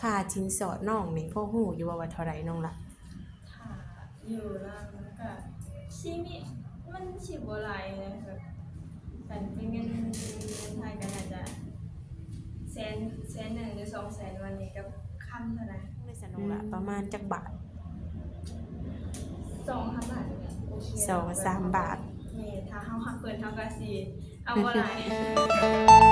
ຄ່າສິນສອດນ້ອງນີ້ພໍຮູ້ຢູ່ບໍ່ວ່າເທົ່າໃດນ້ອງລະ? ຖ້າຢູ່ລາວມັນກະຊິມີ ມັນຊິບໍ່ຫຼາຍນະ ແບບຄັນເປັນເງິນ ເປັນເງິນໄທກະໜ້າຈະແສນ ແສນໜຶ່ງ ຫຼື ສອງແສນ ປະມານນີ້ ກັບຄຳເທົ່ານັ້ນ. ໄດ້ສະນ້ອງລະ ປະມານຈັກບາດ? ສອງສາມບາດ ໂອເຄ ສອງສາມບາດ. ແມ່ນ ຖ້າເຮົາຮັກເພິ່ນ ເຮົາກະຊິ ເອົາບໍ່ຫຼາຍ.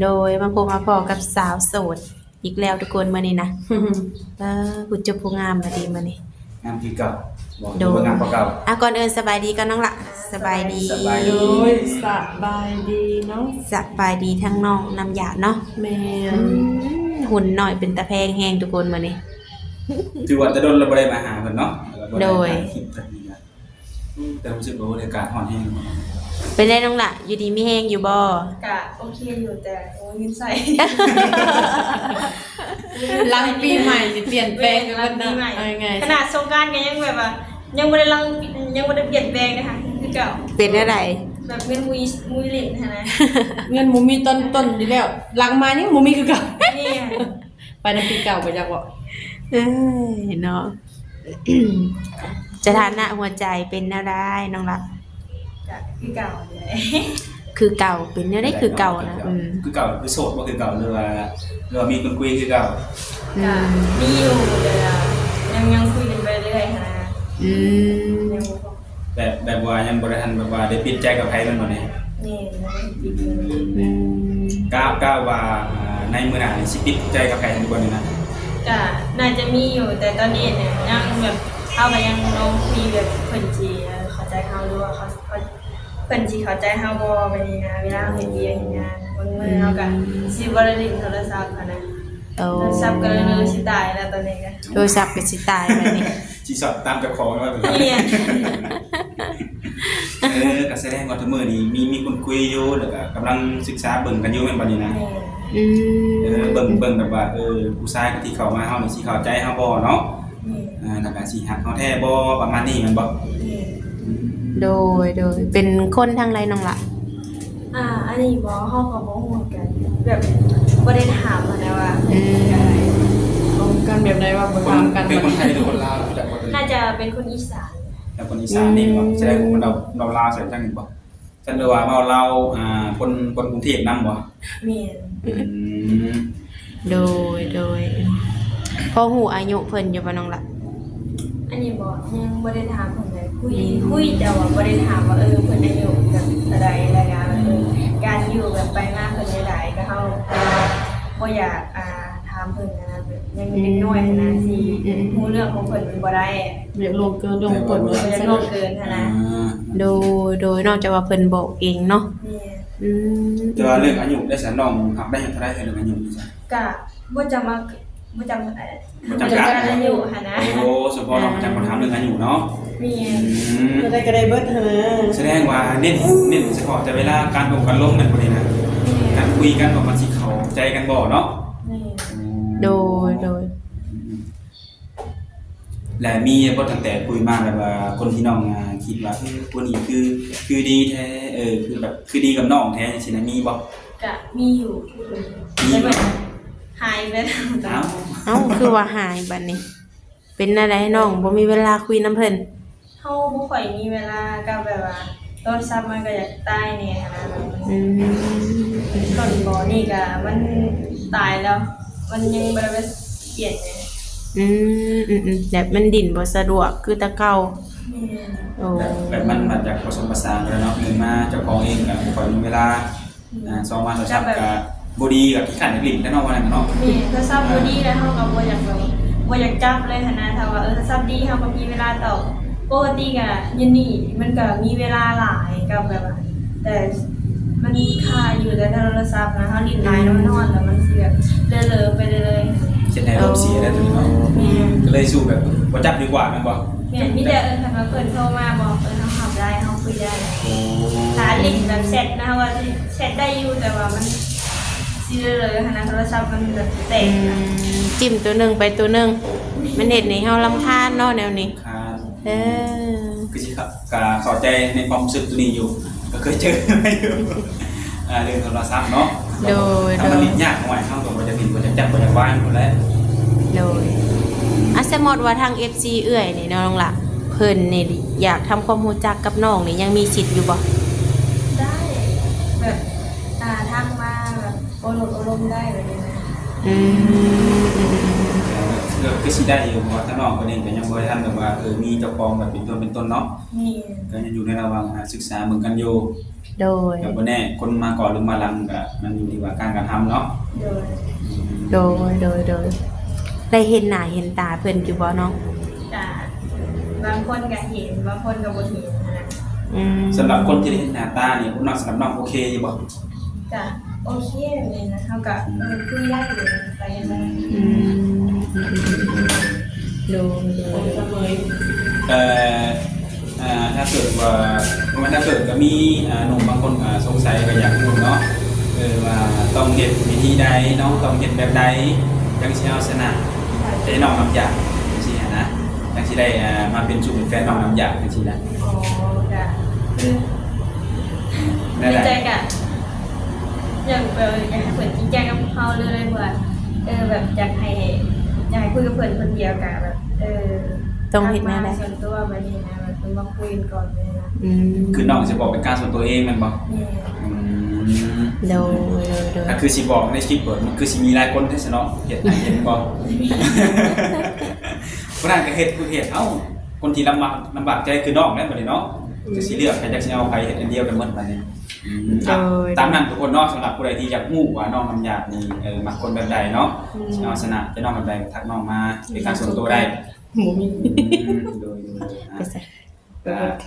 ໂດຍ ມາພົບມາພໍ້ກັບສາວໂສດ ອີກແລ້ວທຸກຄົນ ມື້ນີ້ນະ ເອີ ຜູ້ຈົບຜູ້ງາມລະຕິມື້ນີ້ ງາມຄືເກົ່າບໍ່? ໂດຍ ງາມກວ່າເກົ່າ. ອ່ະ ກ່ອນອື່ນສະບາຍດີກ່ອນນ້ອງລະ. ສະບາຍດີ ສະບາຍດີ ໂດຍ ສະບາຍດີເນາະ ສະບາຍດີທັງນ້ອງນຳຫຍາດເນາະ. ແມ່ນ ອືມ ຫຸ່ນນ້ອຍເປັນຕາແພງແຮງທຸກຄົນມື້ນີ້ ຖືວ່າແຕ່ດົນລະບໍ່ໄດ້ມາຫາເພິ່ນເນາະ. ໂດຍ ແຕ່ຮູ້ສຶກວ່າອາກາດຮ້ອນແຮງ. ເປັນໃດນ້ອງລະ ຢູ່ດີມີແຮງຢູ່ບໍ່? ກະໂອເຄຢູ່ ແຕ່ບໍ່ມີເງິນໃຊ້. ຫຼັງປີໃໝ່ນີ້ປ່ຽນແປງໄປເບິດເນາະ ເອົາງ່າຍໆ ຂະໜາດສົງການກະຍັງແບບວ່າ ຍັງບໍ່ໄດ້ຫຼັງ ຍັງບໍ່ໄດ້ປ່ຽນແປງເດ້ ຄືເກົ່າ. ເປັນແນວໃດ? ແບບເງິນບໍ່ມີ ບໍ່ມີຫຼິ້ນຫັ້ນນະ ເງິນບໍ່ມີຕອນຕົ້ນຢູ່ແລ້ວ ຫຼັງມາຍັງບໍ່ມີຄືເກົ່າ. ແມ່ນ ໄປນຳປີເກົ່າບໍ່ຈັກເນາະ. ເອີຍເນາະ ສະຖານະຫົວໃຈເປັນແນວໃດນ້ອງລະ? ກະຄືເກົ່ານີ້ແຫຼະ ຄືເກົ່າ. ເປັນແນວໃດຄືເກົ່ານະ? ອືມ ຄືເກົ່າ ຄືໂສດບໍ່ຄືເກົ່າ ຫຼືວ່າ ຫຼືວ່າມີຄົນຄຸຍຄືເກົ່າ? ອືມ ກະມີຢູ່ ແຕ່ວ່າຍັງ ຍັງຄຸຍກັນໄປເລື້ອຍຫັ້ນນະ. ອືມ ຍັງບໍ່ ແບບ ແບບວ່າຍັງບໍ່ໄດ້ທັນແບບວ່າໄດ້ປິດໃຈກັບໃຜແມ່ນບໍ່ນີ້? ແມ່ນ ຍັງບໍ່ໄດ້ປິດເລີຍ. ອືມ ກະ ກະວ່າ ອ່າ ໃນມື້ໜ້ານີ້ຊິປິດໃຈກັບໃຜຢູ່ບໍ່ນີ້ນະ? ກະໜ້າຈະມີຢູ່ ແຕ່ຕອນນີ້ນີ້ຍັງແບບ ເຮົາກະຍັງລອງຄຸຍແບບເພິ່ນຊິ ເອີ ເຂົ້າໃຈເຮົາ ຫຼືວ່າເຂົາ ເຂົາ ເພິ່ນຊິເຂົ້າໃຈເຮົາບໍ່ແບບນີ້ນະ ເວລາເຮົາເຮັດວຽກເຮັດງານ ບາງມື້ເຮົາກະ ອືມ ຊິບໍ່ໄດ້ຫຼິ້ນໂທລະສັບຫັ້ນນະ. ໂອ້ ໂທລະສັບກະເລີຍຊິຕາຍແລ້ວຕອນນີ້ກະ ໂທລະສັບກະຊິຕາຍບາດນີ້ ຊິຊັອດຕາມເຈົ້າຂອງວ່າຊັ້ນ. ແມ່ນ ເອີ ກະສະແດງວ່າທຸກມື້ນີ້ມີ ມີຄົນຄຸຍຢູ່ ແລ້ວກະກຳລັງສຶກສາເບິ່ງກັນຢູ່ແມ່ນບໍ່ນີ້ນະ? ແມ່ນ ອືມ ເອີ ເບິ່ງ ເບິ່ງແບບວ່າ ເອີ ຜູ້ຊາຍທີ່ເຂົ້າມາເຮົານີ້ຊິເຂົ້າໃຈເຮົາບໍ່ເນາະ? ແມ່ນ ເອີ ແລ້ວກະຊິຮັກເຮົາແທ້ບໍ່ ປະມານນີ້ແມ່ນບໍ່? ແມ່ນ ອືມ ໂດຍ ໂດຍ ເປັນຄົນທາງໃດນ້ອງລະ? ອ່າ ອັນນີ້ບໍ່ ເຮົາກະບໍ່ຮູ້ຄືກັນ ແບບບໍ່ໄດ້ຖາມຫັ້ນນະວ່າ ອືມ ເປັນຈັ່ງໃດ ລົມກັນແບບໃດວ່າບໍ່ຖາມກັນ. ເປັນຄົນໄທຫຼືຄົນລາວ? ໜ້າຈະເປັນຄົນອີສານ. ແລ້ວຄົນອີສານນີ້ບໍ່? ອືມ ສະແດງວ່າຄົນລາວ ລາວ ລາວ ສະແດງວ່າ ຄັນແບບວ່າເວົ້າລາວ ອ່າ ຄົນ ຄົນກຸງເທບນຳບໍ່? ແມ່ນ ອືມ ໂດຍ ໂດຍ ພໍຮູ້ອາຍຸເພິ່ນຢູ່ບໍ່ນ້ອງລະ? ອັນນີ້ບໍ່ ຍັງບໍ່ໄດ້ຖາມເພິ່ນເລີຍ ຄຸຍ ອືມ ຄຸຍແຕ່ວ່າບໍ່ໄດ້ຖາມວ່າ ເອີ ເພິ່ນອາຍຸແບບເທົ່າໃດ ແລ້ວກະ ເອີ ການຢູ່ແບບໄປມາເພິ່ນແນວໃດ ກະເຮົາບໍ່ຢາກ ອ່າ ຖາມເພິ່ນຫັ້ນນະ ແບບຍັງເດັກນ້ອຍຫັ້ນນະ ອືມ ຊິ ອືມ ຮູ້ເລື່ອງຂອງເພິ່ນມັນບໍ່ໄດ້ ບໍ່ຢາກລ່ວງເກີນເລື່ອງຂອງເພິ່ນ ບໍ່ຢາກລ່ວງເກີນຫັ້ນນະ. ອ່າ ໂດຍ ໂດຍ ນອກຈາກວ່າເພິ່ນບອກເອງເນາະ. ແມ່ນ ອືມ ແຕ່ວ່າເລື່ອງອາຍຸໄດ້ຊັ້ນ ນ້ອງຮັບໄດ້ເທົ່າໃດເລື່ອງອາຍຸນີ້ຊັ້ນ? ກະບໍ່ຈຳ ບໍ່ຈຳ ບໍ່ຈຳກັດອາຍຸຫັ້ນນະ. ໂອ້ ສະເພາະເຮົາຈະບໍ່ຖາມເລື່ອງອາຍຸເນາະ. ແມ່ນ ອືມ ເທົ່າໃດກະໄດ້ເບິດຫັ້ນນະ. ສະແດງວ່າເນັ້ນ ເນັ້ນສະເພາະແຕ່ເວລາການໂອ້ການລົມແມ່ນບໍ່ນີ້ນະ? ແມ່ນ ການຄຸຍກັນວ່າມັນຊິເຂົ້າໃຈກັນບໍ່ເນາະ? ແມ່ນ ໂດຍ ໂດຍ ອືມ ແລະ ມີບໍ່ ຕັ້ງແຕ່ຄຸຍມາແບບວ່າຄົນທີ່ນ້ອງ ອ່າ ຄິດວ່າ ເອີ ຄົນນີ້ຄື ຄືດີແທ້ ເອີ ຄືແບບ ຄືດີກັບນ້ອງແທ້ຈັ່ງຊີ້ນະ ມີບໍ່? ກະມີຢູ່ ມີຢູ່ ແຕ່ວ່າຫາຍໄປແລ້ວ. ອ້າວ ເອົ້າ ຄືວ່າຫາຍບາດນີ້ ເປັນແນວໃດນ້ອງບໍ່ມີເວລາຄຸຍນຳເພິ່ນ? ເຮົາບໍ່ຄ່ອຍມີເວລາ ກະແບບວ່າໂທລະສັບມັນກະຢາກຕາຍແດ່ຫັ້ນນະ. ອືມ ຕົ້ນບໍ່ນີ້ກະມັນຕາຍແລ້ວ ມັນຍັງບໍ່ໄດ້ໄປປ່ຽນຫຍັງ. ອືມ ອືມໆ ແບບມັນດິ້ນບໍ່ສະດວກຄືແຕ່ເກົ່າ. ແມ່ນ ໂອ້ ແບບ ແບບມັນມາຈາກປະສົມປະສານກັນເນາະ ໜຶ່ງມາເຈົ້າຂອງເອງກະບໍ່ຄ່ອຍມີເວລາ ອືມ ອ່າ ສອງມາໂທລະສັບກະບໍ່ດີ ກະຂີ້ຄ້ານຢາກຫຼິ້ນແຕ່ເນາະ ວ່ານັ້ນເນາະ. ແມ່ນ ໂທລະສັບບໍ່ດີແລ້ວ ເຮົາກະບໍ່ຢາກແບບ ບໍ່ຢາກຈັບເລີຍຫັ້ນນະ. ຖ້າວ່າ ເອີ ໂທລະສັບດີ ເຮົາກະມີເວລາຕອບ. ປົກກະຕິກະຢູ່ນີ້ມັນກະມີເວລາຫຼາຍ ກະແບບວ່າ ແຕ່ມັນຄາຢູ່ແຕ່ໂທລະສັບນະ ເຮົາຫຼິ້ນຫຼາຍແລ້ວມັນຮ້ອນ ແລ້ວມັນຊິແບບເລີໆໄປເລື້ອຍໆ ເຮັດໃຫ້ອາລົມເສຍໄດ້ໂຕນີ້ເນາະ. ແມ່ນ ກະເລີຍສູ້ແບບບໍ່ຈັບດີກວ່າແມ່ນບໍ່? ແມ່ນ ມີແຕ່ ເອີ ຄັນວ່າເພິ່ນໂທມາບອກ ເອີ ເຮົາຮັບໄດ້ ເຮົາຄຸຍໄດ້. ໂອ້ ຖ້າຫຼິ້ນແບບແຊັດນະ ເຮົາວ່າແຊັດໄດ້ຢູ່ ແຕ່ວ່າມັນຊິເລີຍໆຫັ້ນນະ ໂທລະສັບມັນແບບແຕກນະ. ອືມ ຈິ້ມໂຕໜຶ່ງໄປໂຕໜຶ່ງ ມັນເຮັດໃຫ້ເຮົາລຳຄານເນາະແນວນີ້. ລຳຄານ. ເອີ ຄືຊິເຂົ້າ ກະເຂົ້າໃຈໃນຄວາມຮູ້ສຶກໂຕນີ້ຢູ່ ກໍເຄີຍເຈີມາຢູ່ ອ່າ ເລື່ອງໂທລະສັບເນາະ. ໂດຍ ຖ້າມັນຫຼິ້ນຍາກ ໂດຍ ໂອ້ຍ ເຮົາກໍບໍ່ຢາກຫຼິ້ນ ບໍ່ຢາກຈັບ ບໍ່ຢາກວາງພຸ້ນແຫຼະ. ໂດຍ ອ່ະ ສົມມຸດວ່າທາງເອັຟຊີເອື້ອຍນີ້ເນາະ ນ້ອງຫຼ້າ ເພິ່ນນີ້ຢາກທຳຄວາມຮູ້ຈັກກັບນ້ອງນີ້ ຍັງມີສິດຢູ່ບໍ່? ໄດ້ ແບບ ອ່າ ທັກມາແບບໂອ້ລົມໂອ້ລົມໄດ້ແບບນີ້ນະ. ອືມ ກໍຄືຊິໄດ້ຢູ່ ເພາະວ່າທາງນ້ອງເພິ່ນເອງກໍຍັງບໍ່ໄດ້ທັນແບບວ່າ ເອີ ມີເຈົ້າຂອງແບບເປັນຕົວເປັນຕົນເນາະ. ແມ່ນ ກໍຍັງຢູ່ໃນລະຫວ່າງ ອ່າ ສຶກສາເບິ່ງກັນຢູ່. ໂດຍ ກໍບໍ່ແນ່ ຄົນມາກ່ອນຫຼືມາຫຼັງ ກໍມັນຢູ່ທີ່ວ່າການກະທຳເນາະ. ໂດຍ ໂດຍ ໂດຍ ໂດຍ ໄດ້ເຫັນໜ້າເຫັນຕາເພິ່ນຢູ່ບໍ່ນ້ອງ? ກະບາງຄົນກະເຫັນ ບາງຄົນກະບໍ່ເຫັນຫັ້ນນະ. ອືມ ສຳລັບຄົນທີ່ໄດ້ເຫັນໜ້າຕານີ້ ນ້ອງ ສຳລັບນ້ອງໂອເຄຢູ່ບໍ່? ກະໂອເຄແມ່ນນະ ເຮົາກະ ເອີ ຄຸຍໄດ້ຢູ່ ໄປໄດ້. ອືມ ໂດຍ ໂດຍ ເອີ ອ່າ ຖ້າເກີດວ່າ ບໍ່ແມ່ນ ຖ້າເກີດ ກໍມີ ອ່າ ໜຸ່ມບາງຄົນ ອ່າ ສົງໄສ ກໍຢາກຮູ້ເນາະ ເອີ ວ່າຕ້ອງເຮັດວິທີໃດເນາະ ຕ້ອງເຮັດແບບໃດ ຈັ່ງຊິເອົາຊະນະໃຈນ້ອງນ້ຳຢາ ຈັ່ງຊີ້ຫັ້ນນະ ຈັ່ງຊິໄດ້ ອ່າ ມາເປັນຊູ່ເປັນແຟນນ້ອງນ້ຳຢາ ຈັ່ງຊີ້ນະ. ອໍ ກະຄື ໃນໃຈກະ ຢາກ ເອີ ຢາກໃຫ້ເພິ່ນຈິງໃຈກັບເຮົາເລີຍ ວ່າ ເອີ ແບບຢາກໃຫ້ ຢາກໃຫ້ຄຸຍກັບເພິ່ນຄົນດຽວ ກະແບບ ເອີ ຕ້ອງເຮັດແນວໃດ ທັກມາສ່ວນຕົວແບບນີ້ນະ ແບບເພິ່ນມາຄຸຍກັນກ່ອນແບບນີ້ນະ. ອືມ ຄືນ້ອງຊິບອກເປັນການສ່ວນຕົວເອງແມ່ນບໍ່? ແມ່ນ. ອືມ ໂດຍ ໂດຍ ໂດຍ ຖ້າຄືຊິບອກໃນຄລິບເປີດ ມັນຄືຊິມີຫຼາຍຄົນແທ້ຊະເນາະ ເຮັດໃຫ້ເຫັນບໍ່? ຜູ້ນັ້ນກໍເຮັດ ຜູ້ເຮັດ ເອົ້າ ຄົນທີ່ລຳບາກ ລຳບາກໃຈຄືນ້ອງແຫຼະບັດນີ້ເນາະ. ອືມ ກໍຊິເລືອກໃຜ ຈັກຊິເອົາໃຜ ເຮັດອັນດຽວກັນໝົດບັດນີ້. ອືມ ໂດຍ ຕາມນັ້ນທຸກຄົນເນາະ ສຳລັບຜູ້ໃດທີ່ຢາກຮູ້ວ່ານ້ອງນ້ຳຢາດນີ້ ເອີ ມັກຄົນແບບໃດເນາະ. ອືມ ຊິເອົາຊະນະໃຈນ້ອງແບບໃດ ທັກນ້ອງມາເປັນການສ່ວນຕົວໄດ້. ບໍ່ມີ. ອືມ ໂດຍ ໂດຍ ໂດຍ ອ່າ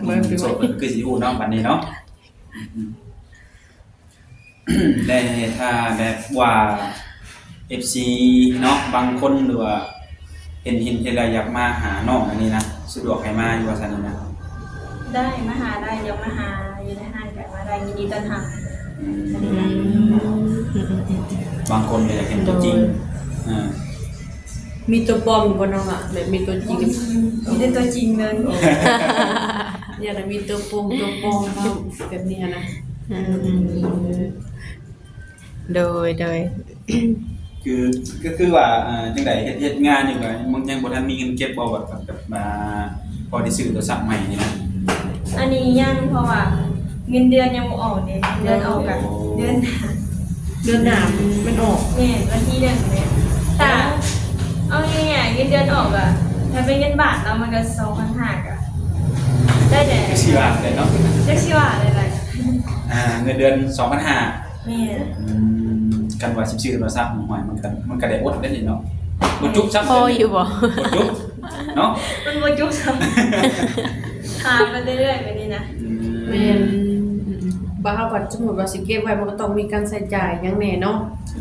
ໄປເບິດ ໂສດເພິ່ນຄືຊິຮູ້ເນາະບັດນີ້ເນາະ. ອືມ ແລະ ຖ້າແບບວ່າເອັຟຊີເນາະ ບາງຄົນ ຫຼືວ່າເຫັນ ເຫັນ ເຫັນແລ້ວຢາກມາຫານ້ອງອັນນີ້ນະ ສະດວກໃຫ້ມາຢູ່ວ່າຊັ້ນນະ? ໄດ້ ມາຫາໄດ້ ຢາກມາຫາຢູ່ໃນຮ້ານກໍມາໄດ້ ຍິນດີຕ້ອນຮັບ. ອືມ ບາງຄົນກໍຢາກເຫັນຕົວຈິງ. ໂດຍ ເອີ ມີຕົວປອມຢູ່ບໍ່ນ້ອງລະ? ແບບມີຕົວຈິງ ບໍ່ມີ ມີແຕ່ຕົວຈິງເລີຍ. ໂອ້ ຢ້ານວ່າມີຕົວໂປງຕົວປອມແບບນີ້ຫັ້ນນະ. ອືມ ໂດຍ ໂດຍ ຄື ກໍຄືວ່າ ອ່າ ຈັ່ງໃດ ເຮັດ ເຮັດງານຢູ່ກໍຍັງບໍ່ທັນມີເງິນເກັບບໍ່? ແບບ ແບບວ່າພໍໄດ້ຊື້ໂທລະສັບໃໝ່ນີ້ນະ? ອັນນີ້ຍັງ ເພາະວ່າເງິນເດືອນຍັງບໍ່ອອກເດ້ ເງິນເດືອນອອກກະເດືອນໜ້າ. ເດືອນໜ້າມັນອອກ. ແມ່ນ ວັນທີໜຶ່ງແມ່ນ. ຖ້າເອົາງ່າຍໆ ເງິນເດືອນອອກອະ ຖ້າເປັນເງິນບາດເນາະ ມັນກະສອງພັນຫ້າ ກະໄດ້ແດ່. ຈັກຊິວ່າແຫຼະເນາະ ຈັກຊິວ່າແຫຼະ. ອ່າ ເງິນເດືອນສອງພັນຫ້າ. ແມ່ນ. ອືມ ຄັນວ່າຊິຊື້ໂທລະສັບ ຫ້ວຍ ມັນກະ ມັນກະໄດ້ອົດໄດ້ເນາະ. ບໍ່ຈຸບຊ້ຳ ພໍຢູ່ບໍ່? ບໍ່ຈຸບເນາະ ມັນບໍ່ຈຸບຊ້ຳ. ຫາໄປເລື້ອຍໆ ແບບນີ້ນະ. ອືມ ແມ່ນ. ອືມ ບາດເຮົາ ບາດສົມມຸດວ່າຊິເກັບໄວ້ ມັນກໍຕ້ອງມີການໃຊ້ຈ່າຍຫຍັງແດ່ເນາະ.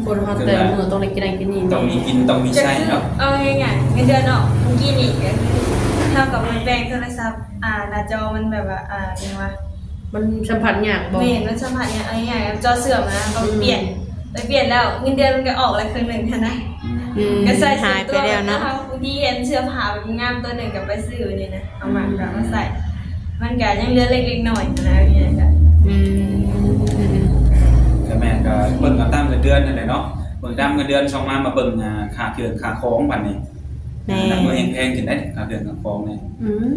ຄົນເຮົາແຕ່ລະມື້ຕ້ອງໄດ້ກິນນັ້ນກິນນີ້ ຕ້ອງມີກິນຕ້ອງມີໃຊ້ເນາະ. ເອົາງ່າຍໆ ເງິນເດືອນອອກມື້ກີ້ນີ້ ກໍຄືເທົ່າກັບມັນແບ່ງໂທລະສັບ ອ່າ ໜ້າຈໍມັນແບບວ່າ ອ່າ ເປັນຫຍັງວະ ມັນສຳຜັດຍາກບໍ່? ແມ່ນ ມັນສຳຜັດຍາກ. ເອົາງ່າຍໆ ຈໍເສື່ອມນະ ເຮົາກໍ ອືມ ປ່ຽນ ໄປປ່ຽນແລ້ວ ເງິນເດືອນມັນກໍອອກແລ້ວເຄິ່ງໜຶ່ງຫັ້ນນະ. ອືມ ກໍໃສ່ ຫາຍໄປແລ້ວເນາະ. ບາງທີເຫັນເສື້ອຜ້າແບບງາມຕົວໜຶ່ງກໍໄປຊື້ນີ້ນະ ເອົາມາກໍມາໃສ່ ມັນກໍຍັງເຫຼືອເລັກໆນ້ອຍໆນະ. ອືມ ກໍແມ່ນ ກໍເບິ່ງເອົາຕາມເງິນເດືອນຫັ້ນແຫຼະເນາະ ເບິ່ງຕາມເງິນເດືອນ ຊ່ອງມາ ມາເບິ່ງ ອ່າ ຄ່າເຄື່ອງຄ່າຂອງບັດນີ້. ແມ່ນ ໜັກເມືອແຮງແພງຂຶ້ນໄດ໋ ຄ່າເຄື່ອງຄ່າຂອງນີ້. ອືມ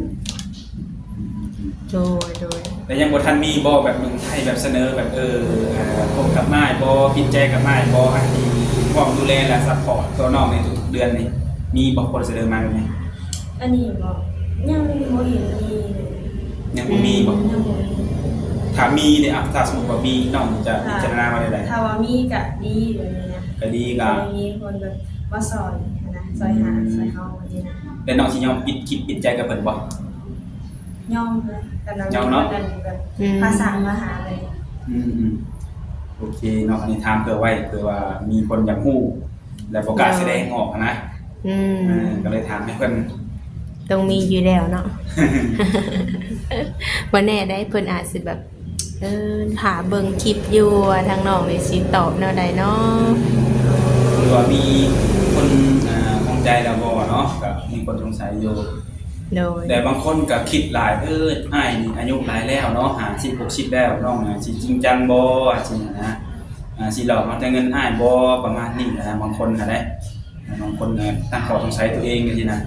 ໂດຍ ໂດຍ ແຕ່ຍັງບໍ່ທັນມີບໍ່ ແບບເມືອງໄທ ແບບສະເໜີ ແບບ ເອີ ເອີ ຄົບກັບອ້າຍບໍ່ ຜິດໃຈກັບອ້າຍບໍ່ ໃຫ້ທີ່ພ້ອມດູແລ ແລະ ຊັບພອດຕົວນ້ອງໃນທຸກໆເດືອນນີ້ ມີບໍ່ ຄົນສະເໜີມາແບບນີ້? ອັນນີ້ບໍ່ ຍັງບໍ່ເຫັນມີເລີຍ. ຍັງບໍ່ມີບໍ່? ອືມ ຍັງບໍ່ມີ. ຖ້າມີເດ ອ່ະ ຖ້າສົມມຸດວ່າມີ ນ້ອງຈະ ຖ້າ ພິຈາລະນາວ່າແນວໃດ? ຖ້າວ່າມີກະດີແບບນີ້ນະ ກະດີ ກະ ກະມີຄົນແບບມາຊ່ອຍຫັ້ນນະ ຊ່ອຍຫາ ອືມ ຊ່ອຍເຮົາແບບນີ້ນະ. ແລ້ວນ້ອງຊິຍອມປິດ ຄິດ ປິດໃຈກັບເພິ່ນບໍ່? ຍອມເລີຍ ກະ ຍອມເນາະ ແບບ ອືມ ພາສາມາຫາເລີຍ. ອືມໆ ໂອເຄເນາະ ອັນນີ້ຖາມເພື່ອໄວ້ ເພື່ອວ່າມີຄົນຢາກຮູ້ ແລະ ບໍ່ກ້າ ໂດຍ ສະແດງອອກຫັ້ນນະ. ອືມ ເອີ ກໍເລີຍຖາມໃຫ້ເພິ່ນ ຕ້ອງມີຢູ່ແລ້ວເນາະ. ບໍ່ແນ່ໄດ໋ ເພິ່ນອາດຊິແບບ ເອີ ຖ້າເບິ່ງຄລິບຢູ່ ວ່າທາງນ້ອງນີ້ຊິຕອບແນວໃດເນາະ. ຫຼືວ່າມີຄົນ ອ່າ ຂ້ອງໃຈແລ້ວບໍ່ເນາະ ກໍມີຄົນສົງໄສຢູ່. ໂດຍ ແຕ່ບາງຄົນກໍຄິດຫຼາຍ ເອີ ອ້າຍນີ້ອາຍຸຫຼາຍແລ້ວເນາະ ຫ້າສິບ ຫົກສິບ ແລ້ວ ນ້ອງນີ້ຊິຈິງຈັງບໍ່ ຈັ່ງຊີ້ນະ ອ່າ ຊິຫຼອກເອົາແຕ່ເງິນອ້າຍບໍ່ ປະມານນີ້ນະ ບາງຄົນນະເດ້. ບາງຄົນນະຕັ້ງຂໍ້ສົງໄສຕົວເອງຈັ່ງຊີ້ນະ.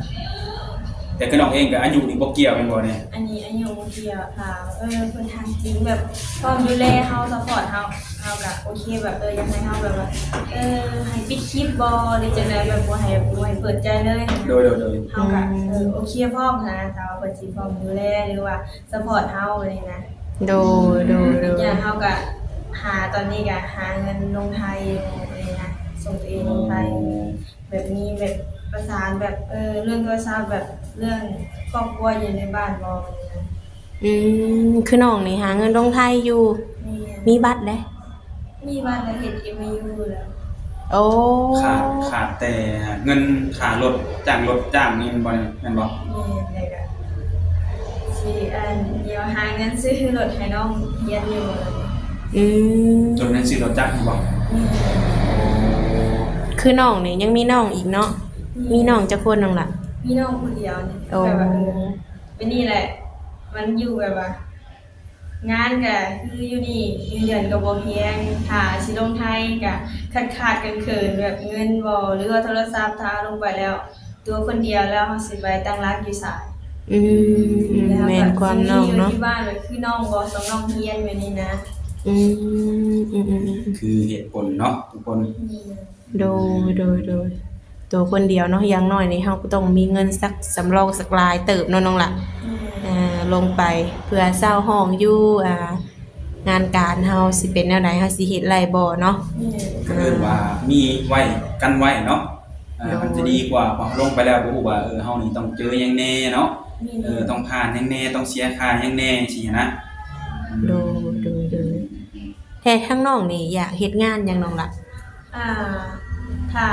ແຕ່ຄືນ້ອງເອງກໍອາຍຸນີ້ບໍ່ກ່ຽວແມ່ນບໍ່ນີ້? ອັນນີ້ອາຍຸບໍ່ກ່ຽວ ຖ້າ ເອີ ເພິ່ນຮັກຈິງ ແບບ ພ້ອມດູແລເຮົາ ຊັບພອດເຮົາ ເຮົາກໍໂອເຄ ແບບ ເອີ ຢາກໃຫ້ເຮົາແບບວ່າ ເອີ ໃຫ້ປິດຄລິບບໍ່ ຫຼືຈັ່ງໃດ ແບບບໍ່ໃຫ້ ບໍ່ໃຫ້ເປີດໃຈເລີຍ. ໂດຍໆໆ ເຮົາກໍ ອືມ ເອີ ໂອເຄ ພ້ອມນະ ຖ້າວ່າເພິ່ນຊິພ້ອມດູແລ ຫຼືວ່າ ຊັບພອດເຮົານີ້ນະ. ໂດຍໆໆ ອີກຢ່າງເຮົາກໍຫາ ຕອນນີ້ກໍຫາເງິນລົງໄທຢູ່ນີ້ນະ ສົ່ງຕົວເອງລົງໄທ. ອໍ ແບບມີແບບປະສານແບບ ເອີ ເລື່ອງໂທລະສັບ ແບບເລື່ອງຄອບຄົວຢູ່ໃນບ້ານບໍ່ນີ້ນະ. ອືມ ຄືນ້ອງນີ້ຫາເງິນລົງໄທຢູ່. ແມ່ນ ມີບັດເດ້? ມີບັດແລ້ວ ເຮັດເອັມໂອຢູແລ້ວ. ໂອ້ ຂາດ ຂາດແຕ່ເງິນຄ່າລົດ ຈ້າງລົດຈ້າງນີ້ແມ່ນບໍ່ ແມ່ນບໍ່? ແມ່ນ ແລ້ວກໍຊິ ອັນ ດຽວຫາເງິນຊື້ລົດໃຫ້ນ້ອງຮຽນຢູ່. ອືມ ຕົວນັ້ນຊື້ລົດຈັກຢູ່ບໍ່? ແມ່ນ ໂອ້ ຄືນ້ອງນີ້ຍັງມີນ້ອງອີກເນາະ. ແມ່ນ ມີນ້ອງຈັກຄົນນ້ອງລະ? ມີນ້ອງຜູ້ດຽວນີ້. ໂອ້ ແບບວ່າ ເອີ ເປັນນີ້ແຫຼະ ມັນຢູ່ແບບວ່າ ງານກະຄືຢູ່ນີ້ ເງິນເດືອນກະບໍ່ພຽງ ຖ້າຊິລົງໄທກະຂາດໆເຂີນໆ ແບບເງິນບໍ່ ຫຼືວ່າໂທລະສັບ ຖ້າເຮົາລົງໄປແລ້ວ ຕົວຄົນດຽວແລ້ວ ເຮົາຊິໄປຕັ້ງຫຼັກຢູ່ໃສ? ອືມ ແມ່ນຄວາມນ້ອງເນາະ ແລ້ວເຮົາກະຊິຢູ່ທີ່ບ້ານ ແບບຄືນ້ອງບໍ່ ສ່ວນນ້ອງຮຽນແບບນີ້ນະ. ອືມ ອືມໆໆ ຄືເຫດຜົນເນາະທຸກຄົນ. ອືມ ໂດຍ ໂດຍ ໂດຍ ໂຕຄົນດຽວເນາະ ຢ່າງໜ້ອຍນີ້ເຮົາກໍຕ້ອງມີເງິນສັກ ສຳຮອງສັກຫຼາຍເຕີບເນາະນ້ອງລະ. ແມ່ນ ເອີ ລົງໄປເພື່ອເຊົ່າຫ້ອງຢູ່ ອ່າ ງານການເຮົາຊິເປັນແນວໃດ ເຮົາຊິເຮັດໄດ້ບໍ່ເນາະ. ແມ່ນ ເອີ້ນວ່າມີໄວ້ກັນໄວ້ເນາະ. ເອີ ໂດຍ ມັນຈະດີກວ່າ ເພາະເຮົາລົງໄປແລ້ວບໍ່ຮູ້ວ່າ ເອີ ເຮົານີ້ຕ້ອງເຈີຫຍັງແດ່ເນາະ. ແມ່ນ ເອີ ຕ້ອງຜ່ານຫຍັງແດ່ ຕ້ອງເສຍຄ່າຫຍັງແດ່ ຊີ້ນະ. ໂດຍ ໂດຍ ໂດຍ ແທ້ທາງນ້ອງນີ້ຢາກເຮັດງານຫຍັງນ້ອງລະ? ອ່າ ຖ້າ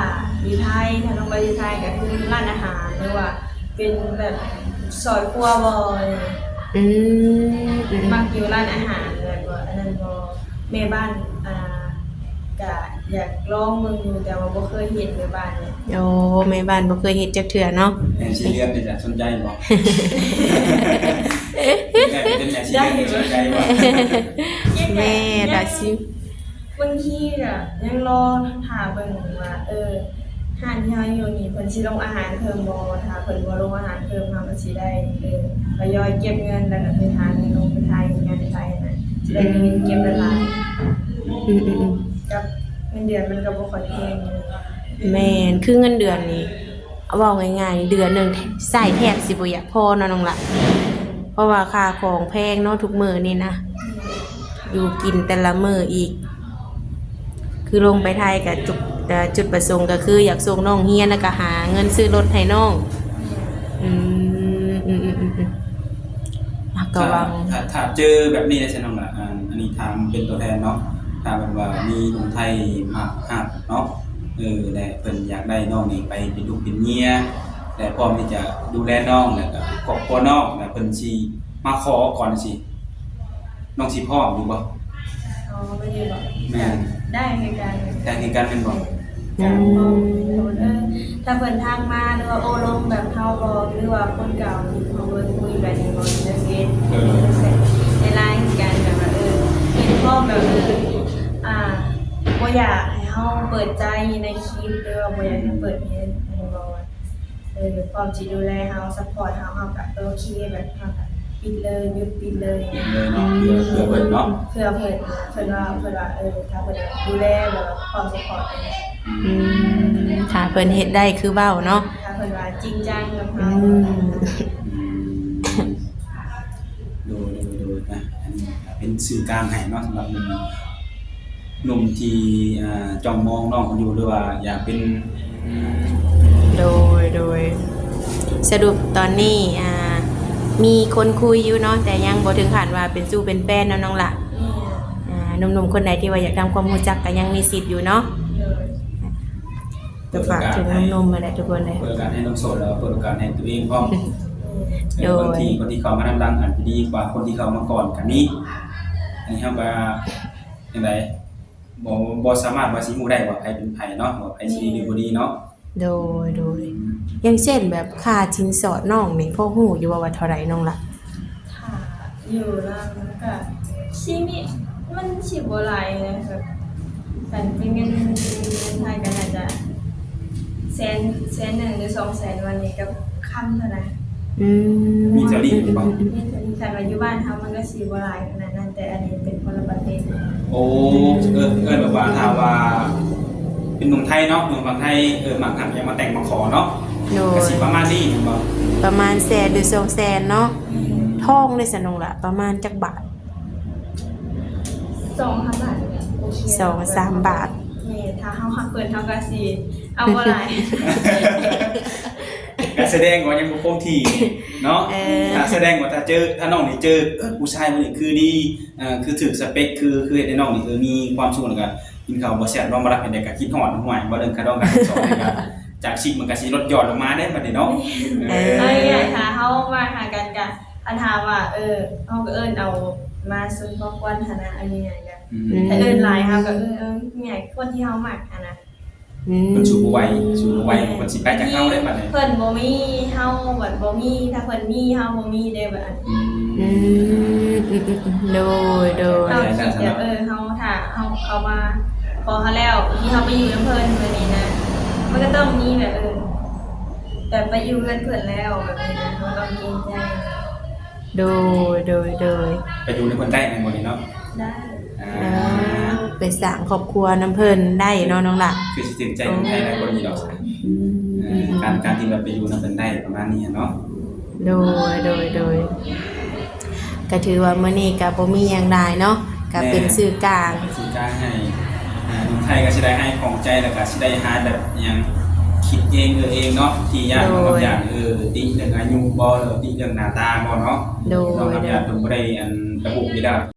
ຢູ່ໄທ ຖ້າຕ້ອງໄປຢູ່ໄທກໍຄືຮ້ານອາຫານ ຫຼືວ່າເປັນແບບຊອຍຄົວບໍ່. ອືມ ອືມໆ ມັກຢູ່ຮ້ານອາຫານ ແບບວ່າອັນນັ້ນບໍ່ ແມ່ບ້ານ. ອ່າ ກະຢາກລອງເບິ່ງຢູ່ ແຕ່ວ່າບໍ່ເຄີຍເຮັດແມ່ບ້ານເລີຍ. ໂອ້ ແມ່ບ້ານບໍ່ເຄີຍເຮັດຈັກເທື່ອເນາະ. ແມ່ຊີ້ເລື່ອນນີ້ຈະສົນໃຈບໍ່? ແມ່ເປັນແມ່ຊີ້ເລື່ອນນີ້ສົນໃຈບໍ່? ແມ່ດາຊິ ບາງທີກະຍັງລໍຖ້າເບິ່ງວ່າ ເອີ ຮ້ານທີ່ເຮົາຢູ່ນີ້ເພິ່ນຊິລົງອາຫານເພີ່ມບໍ່? ຖ້າເພິ່ນບໍ່ລົງອາຫານເພີ່ມ ເຮົາກະຊິໄດ້ ເອີ ທະຍອຍເກັບເງິນ ແລ້ວກະໄປຫາເງິນລົງໄປໄທ ເຮັດງານໄທຫັ້ນນະ ຊິໄດ້ມີເງິນເກັບຫຼາຍໆ. ອືມໆໆ ກັບເງິນເດືອນມັນກະບໍ່ຄ່ອຍແພງ. ແມ່ນ ຄືເງິນເດືອນນີ້ ເວົ້າງ່າຍໆ ເດືອນໜຶ່ງໃຊ້ແທບຊິບໍ່ຢາກພໍເນາະນ້ອງລະ ເພາະວ່າຄ່າຂອງແພງເນາະທຸກມື້ນີ້ນະ. ຢູ່ກິນແຕ່ລະມື້ອີກ ຄືລົງໄປໄທກະຈຸດ ເອີ ຈຸດປະສົງກະຄືຢາກສົ່ງນ້ອງຮຽນ ແລ້ວກະຫາເງິນຊື້ລົດໃຫ້ນ້ອງ. ອືມ ອືມໆໆໆ ກະຫວັງ ຖ້າ ຖ້າ ຖ້າເຈີແບບນີ້ໄດ້ຊັ້ນນ້ອງລະ ອັນ ອັນນີ້ຖາມເປັນຕົວແທນເນາະ ຖ້າແບບວ່າມີຄົນໄທມາຮັບເນາະ ເອີ ແລະເພິ່ນຢາກໄດ້ນ້ອງນີ້ໄປເປັນລູກເປັນເມຍ ແລະພ້ອມທີ່ຈະດູແລນ້ອງ ແລະກະຄອບຄົວນ້ອງ ແລະເພິ່ນຊິມາຂໍກ່ອນຈັ່ງຊີ້ ນ້ອງຊິພ້ອມຢູ່ບໍ່? ອໍ ແມ່ນຢູ່ບໍ່? ແມ່ນ ໄດ້ຄືກັນ ໄດ້ຄືກັນແມ່ນບໍ່? ແມ່ນ ອືມ ເອີ ຖ້າເພິ່ນທັກມາ ຫຼືວ່າໂອ້ລົມແບບເຮົາບໍ່ ຫຼືວ່າຄົນເກົ່າທີ່ເຮົາເຄີຍຄຸຍແບບນີ້ບໍ່ ໃນເຟສ ເອີ ໃນໄລນ໌ຄືກັນ ແບບວ່າ ເອີ ເຫັນພ້ອມແບບ ເອີ ອ່າ ບໍ່ຢາກໃຫ້ເຮົາເປີດໃຈໃນຄລິບ ຫຼືວ່າບໍ່ຢາກໃຫ້ເປີດໃນ ອັນນີ້ບໍ່ ເອີ ພ້ອມຊິດູແລເຮົາ ຊັບພອດເຮົາ ເຮົາກະໂອເຄ ແບບເຮົາກະປິດເລີຍ ຢຸດປິດເລີຍ ປິດເລີຍເນາະ ເພື່ອ ເພື່ອເພິ່ນເນາະ ເພື່ອເພິ່ນ ເພິ່ນວ່າ ເພິ່ນວ່າ ເອີ ຖ້າເພິ່ນດູແລ ແບບວ່າພ້ອມຊັບພອດ. ອືມ ຖ້າເພິ່ນເຮັດໄດ້ຄືເວົ້າເນາະ ຖ້າເພິ່ນວ່າຈິງຈັງກັບເຮົາ. ອືມ ໂດຍ ໂດຍ ໂດຍ ນະ ອັນນີ້ກະເປັນສື່ກາງໃຫ້ເນາະ ສຳລັບໜຸ່ມ ໜຸ່ມທີ່ ອ່າ ຈ້ອງມອງນ້ອງເພິ່ນຢູ່ ຫຼືວ່າຢາກເປັນ ໂດຍ ໂດຍ ສະຫຼຸບຕອນນີ້ ອ່າ ມີຄົນຄຸຍຢູ່ເນາະ ແຕ່ຍັງບໍ່ເຖິງຂັ້ນວ່າເປັນຊູ້ເປັນແຟນເນາະນ້ອງລະ. ອ່າ ໜຸ່ມໆຄົນໃດທີ່ວ່າຢາກທຳຄວາມຮູ້ຈັກກະຍັງມີສິດຢູ່ເນາະ. ໂດຍ ກະຝາກເຖິງໜຸ່ມໆຫັ້ນແຫຼະທຸກຄົນເດີ ເປີດໂອກາດໃຫ້ໜຸ່ມໂສດ ແລ້ວເປີດໂອກາດໃຫ້ຕົວເອງພ້ອມ. ໂດຍ ບາງທີຄົນທີ່ເຂົ້າມານຳຫຼັງອາດຈະດີກວ່າຄົນທີ່ເຂົ້າມາກ່ອນກໍມີ. ອັນນີ້ເຮົາກໍຈັ່ງໃດ ບໍ່ ບໍ່ສາມາດວ່າຊິຮູ້ໄດ້ວ່າໃຜເປັນໃຜເນາະ ວ່າໃຜຊິດີ ແມ່ນ ຫຼືບໍ່ດີເນາະ. ໂດຍ ໂດຍ ຢ່າງເຊັ່ນແບບຄ່າສິນສອດນ້ອງນີ້ ພໍຮູ້ຢູ່ບໍ່ວ່າເທົ່າໃດນ້ອງລະ? ຖ້າຢູ່ລາວມັນກະຊິມີ ມັນຊິບໍ່ຫຼາຍນະ ແບບຄັນເປັນເງິນ ເປັນເງິນໄທກໍໜ້າຈະແສນ ແສນໜຶ່ງ ຫຼື ສອງແສນ ປະມານນີ້ ກັບຄຳເທົ່ານັ້ນ. ອືມ ມີເທົ່ານີ້ແມ່ນບໍ່? ມີເທົ່ານີ້. ຄັນວ່າຢູ່ບ້ານເຮົາມັນກໍຊິບໍ່ຫຼາຍຂະໜາດນັ້ນ ແຕ່ອັນນີ້ເປັນຄົນລະປະເທດ. ໂອ້ ເອີ້ນ ເອີ້ນແບບວ່າ ຖ້າວ່າເປັນໜຸ່ມໄທເນາະ ໜຸ່ມຝັ່ງໄທ ເອີ ມັກຮັກຫຍັງມາແຕ່ງມາຂໍເນາະ. ໂດຍ ກໍຊິປະມານນີ້ແມ່ນບໍ່? ປະມານແສນ ຫຼື ສອງແສນເນາະ. ແມ່ນ. ທອງເດ້ຊັ້ນນ້ອງລະ ປະມານຈັກບາດ? ສອງສາມບາດນີ້ແຫຼະ ໂອເຄ ສອງສາມບາດ. ແມ່ນ ຖ້າເຮົາຮັກເພິ່ນ ເຮົາກໍຊິເອົາບໍ່ຫຼາຍ. ກໍສະແດງວ່າຍັງບໍ່ຄົງທີ່ເນາະ. ເອີ ຖ້າສະແດງວ່າ ຖ້າເຈີ ຖ້ານ້ອງນີ້ເຈີ ເອີ ຜູ້ຊາຍຄົນນີ້ຄືດີ ເອີ ຄືຖືກສະເປັກ ຄື ຄືເຮັດໃຫ້ນ້ອງນີ້ ເອີ ມີຄວາມສຸກ ແລ້ວກໍກິນເຂົ້າບໍ່ແຊບ ນອນບໍ່ຫຼັບ ເປັນໃດກໍຄິດຮອດຫວຍ ບໍ່ເລື່ອງຄ່າດອງຄ່າສິນສອດນີ້ກໍ ຈາກສິບມັນກໍຊິລົດຢ່ອນລົງມາເດ້ບັດນີ້ເນາະ. ເອີ ເອີ ເອົາງ່າຍໆ ຖ້າເຮົາມາຫາກັນກະ ຄັນຖາມວ່າ ເອີ ເຮົາກໍເອີ້ນເອົາມາຊຸມຄອບຄົວຫັ້ນນະ ເອົາງ່າຍໆ ກະ ອືມ ຖ້າເອີ້ນຫຼາຍເຮົາກໍ ເອີ ເອີ ງ່າຍ ຄົນທີ່ເຮົາມັກຫັ້ນນະ. ອືມ ເພິ່ນສູ້ບໍ່ໄຫວ ສູ້ບໍ່ໄຫວ ເພິ່ນຊິໄປຈາກເຮົາໄດ້ບັດນີ້. ເພິ່ນບໍ່ມີ ເຮົາບັດບໍ່ມີ ຖ້າເພິ່ນມີ ເຮົາບໍ່ມີເດ້ບັດ. ອືມ ອືມ ໂດຍ ໂດຍ ເຮົາຄິດແບບ ເອີ ເຮົາ ຖ້າເຮົາ ເຂົາມາຂໍເຮົາແລ້ວ ທີ່ເຮົາໄປຢູ່ນຳເພິ່ນແບບນີ້ນະ ມັນກໍຕ້ອງມີແບບ ເອີ ແບບໄປຢູ່ເຮືອນເພິ່ນແລ້ວແບບນີ້ນະ ເຮົາຕ້ອງເກງໃຈ. ໂດຍ ໂດຍ ໂດຍ ໄປຢູ່ນຳເພິ່ນໄດ້ແມ່ນບໍ່ນີ້ເນາະ? ໄດ້. ອ່າ ເອີ ໄປສ້າງຄອບຄົວນຳເພິ່ນໄດ້ເນາະນ້ອງລະ ຄືຊິຖືກໃຈຄົນໄທຫຼາຍຄົນຢູ່ດອກ. ອືມ ເອີ ອືມ ການ ການທີ່ແບບໄປຢູ່ນຳເພິ່ນໄດ້ປະມານນີ້ເນາະ. ໂດຍ ໂດຍ ໂດຍ ກໍຖືວ່າມື້ນີ້ກໍບໍ່ມີຫຍັງຫຼາຍເນາະ ກໍເປັນ ແມ່ນ ສື່ກາງ ເປັນສື່ກາງໃຫ້ ອ່າ ໜຸ່ມໄທກໍຊິໄດ້ຫາຍຂ້ອງໃຈ ແລ້ວກໍຊິໄດ້ຫາແບບຫຍັງຄິດເອງເອີເອງເນາະ ທີ່ຢ້ານ ໂດຍ ນ້ອງກັບຢ້ານ ເອີ ຕິເລື່ອງອາຍຸບໍ່ ຫຼືຕິເລື່ອງໜ້າຕາບໍ່ເນາະ. ໂດຍ ນ້ອງກັບຢ້ານເພິ່ນບໍ່ໄດ້ອັນລະບຸຢູ່ແລ້ວ.